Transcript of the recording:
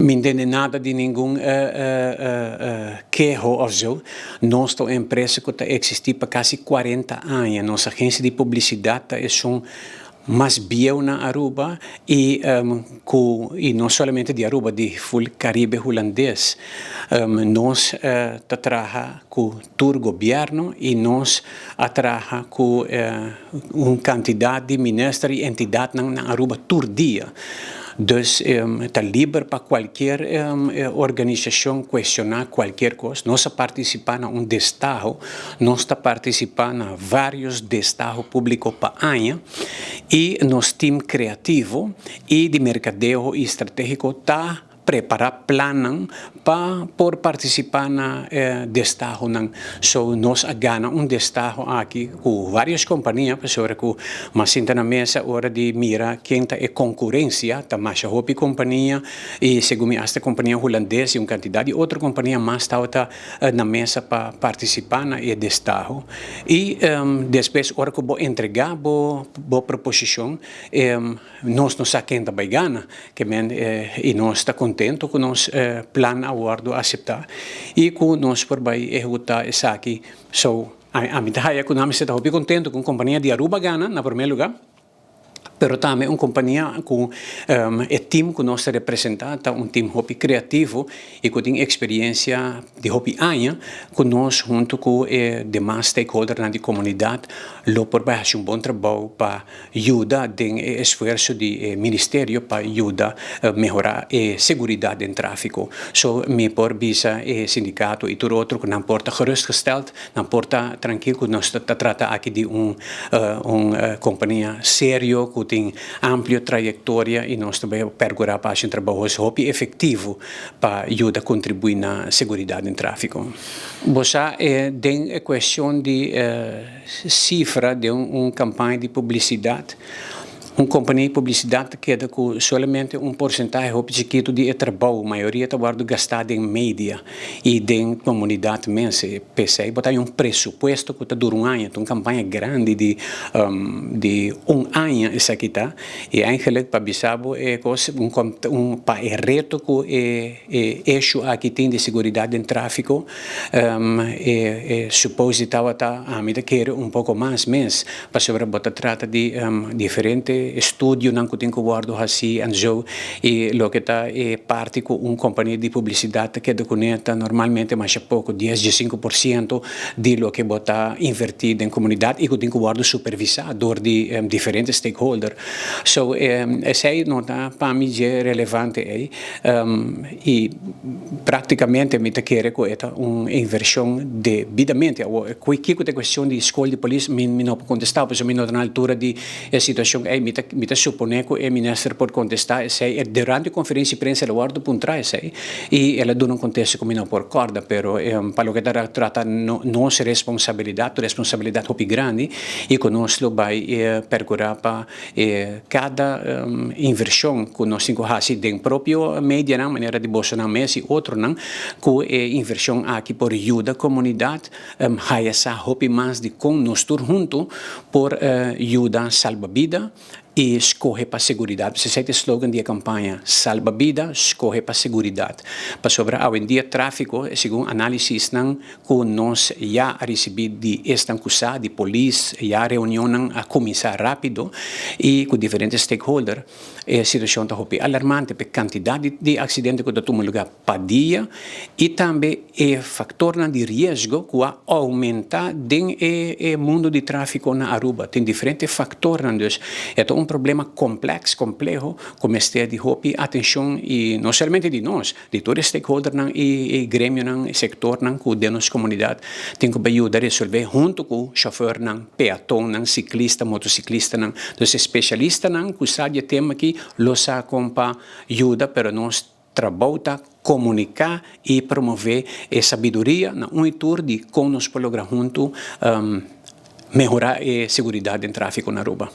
Mi n' tende nada di ningun keho of zo. Nos ta un empresa ku ta eksistí pa kasi 40 aña. Nos agensia di publisidat ta esun mas bieu na Aruba i ku i no solamente di Aruba, di ful Karibe Hulandes. Nos ta traha ku tur gobièrnu i nos a traha ku un kantidat di minister i entidatnan na Aruba tur dia. Dus ta liber pa kualkier organisashon kuestioná kualkier kos. Nos a partisipá na un destaho, nos ta partisipá na vários destaho públiko pa aña i nos tim kreativo i di merkadeo i stratégiko ta prepará plannan pa por partisipá na e destahonan. So nos a gana un destaho aki ku vários kompania pasobra ku mas sinta na mesa ora di mira ken ta e konkurensia, ta masha hopi kompania i segun mi asta kompania hulandes i un kantidat di otro kompania mas tabata na mesa pa partisipá na e destaho. I despues ora ku bo entregá bo bo proposishon nos no sa ken ta bai gana. Ke men i nos ta kontento ku nos plan a wòrdu aseptá i ku nos por bai ehekutá esaki. So, ami ta haya ku nan mester ta hopi kontento ku un kompania di Aruba gana na promé lugá, pero tambe un kompania ku e tim ku nos ta representá ta un tim hopi kreativo i ku tin eksperiensia di hopi aña ku nos huntu ku e demas stakeholdernan di komunidat lo por bai hasi un bon trabou pa yuda den e esfuerso di e ministerio pa yuda mehora e seguridad den trafico. So mi por bisa e sindicato y tur otro cu nan por ta gerustgesteld, nan por ta trankil cu nos ta trata aki di un un compania serio cu tin amplio trayectoria y nos ta bay percura pa haci un trabaho hopi efectivo pa yuda contribui na seguridad den trafico. Bo sa den e cuestion di Sifra den un kampaña di publisidat. Un kompania di publisidat ta keda ku solamente un porsentahe hopi chikitu di e trabou, mayoria ta wòrdu gastá den media i den komunidat mes. P'esei bo ta haña un presupuesto ku ta dura un aña, ta un kampaña grandi di di un aña esaki ta. I eigenlik pa bisa bo e kos un pa e reto ku e E eshu aki tin di seguridat den tráfiko, e supos di tabata ami ta kere un poko mas mes, pasobra bo ta trata di diferente estudionan ku tin ku wòrdu hasí en zo, i loke ta e parti ku un kompania di publisidat ta keda kuné ta normalmente masha poko, dies, 15% di loke bo ta invertí den komunidat i ku tin ku wòrdu supervisá dor di diferente stakeholder. So esei no ta pa mi dje relevante ei. I práktikamente mi ta kere ku e ta un invershon debidamente. Awor, kiko ta e kuestion di skol di polis mi no por kontestá pasobra mi no ta na altura di e situashon ei. Mi ta mi ta suponé ku e minister por kontestá esei. E durante e konferensia di prensa el a wòrdu puntrá esei i el a duna un kontesta ku mi no por kòrda. Pero pa loke ta trata nos responsabilidat, un responsabilidat hopi grandi i ku nos lo bai perkurá pa E kada invershon ku nos tin ku hasi den propio medianan, manera di bosonan mes i otronan, ku e invershon aki por yuda komunidat haya sa hopi mas di kon nos tur huntu por yuda salba bida i skohe pa seguridat. Esei ta e slogan di e kampaña, Salba bida, skohe pa seguridat. Pasobra awendia tráfiko, segun análisisnan, ku nos ya a risibí di esnan ku sa, di polis, ya reunionnan a kuminsá rápido i ku diferente stakeholder. E situashon ta hopi alarmante p'e kantidat di aksidente ku ta tuma lugá pa dia i tambe e faktornan di riesgo ku a oumentá den e mundu di tráfiko na Aruba. Tin diferente faktornan, dus e ta un problema komplèks, kompleho, ku mester di hopi atenshon i no solamente di nos, Di tur e stakeholdernan i e gremionan i sektornan ku den nos komunidat tin ku bai yuda resolvé huntu ku shòfernan, peatonnan, siklista, motosiklistanan. Dus e spesialistanan ku sa di e tema aki lo sa kon pa yuda pero nos trabou ta komuniká i promové e sabiduria na un i tur di kon nos por logra huntu mehorá e seguridat den tráfiko na Aruba.